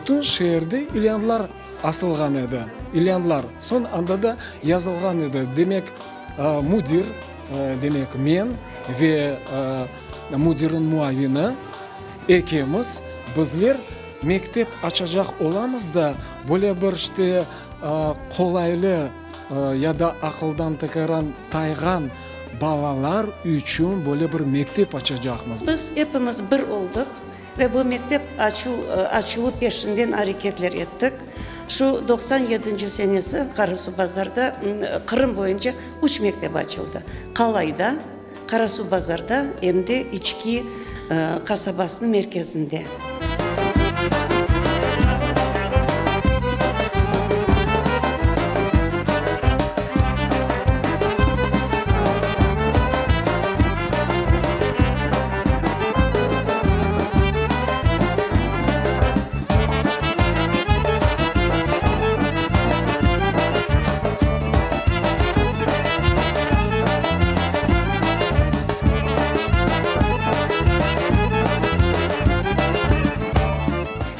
Bütün şeerde ilânlar asılğan edi, ilânlar. Soñ anda da yazılğan edi, demek, müdir, demek, men ve müdirniñ muavini ekimiz, bizler mektep açacaq olamız da, böyle bir işte qolaylı ya da aqıldan tekaran tayğan balalar içün böyle bir mektep açacaqmız. Biz epimiz bir oldıq Ve bu mektep açuv, açıluvı peşinden areketler ettik. Şu 97-nci senesi Qarasuvbazarda Qırım boyunca üç mektep açıldı, Qalayda, Qarasuvbazarda em de İçki qasabasınıñ merkezinde.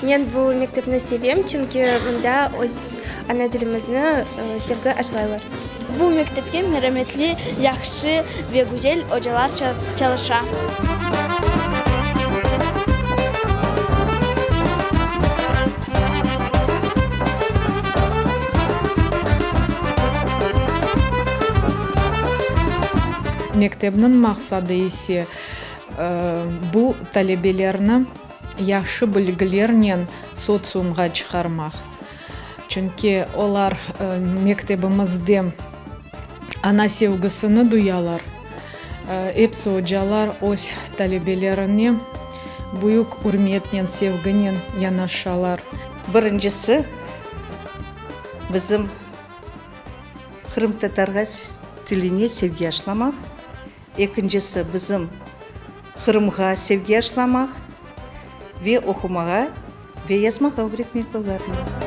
Men bu mektepni sevem, çünki mında öz ana tilimizni sevgi aşlaylar. Bu mektepte merametli, yahşı ve güzel ocalar çalışa. Mektepniñ maqsadı ise, bu talebelerni yahşı bilgilernen sotsiumğa çıqarmaq. Çünki olar mektebimizde ana sevgisini duyalar. Episi ocalar öz talebelerine büyük ürmetnen, sevginen yanaşalar. Birincisi, bizim qırımtatarğa tiline sevgi aşlamaq. Ekincisi, bizim Qırımğa sevgi aşlamaq ve oqumağa ve yazmağa ögretmek olarnı.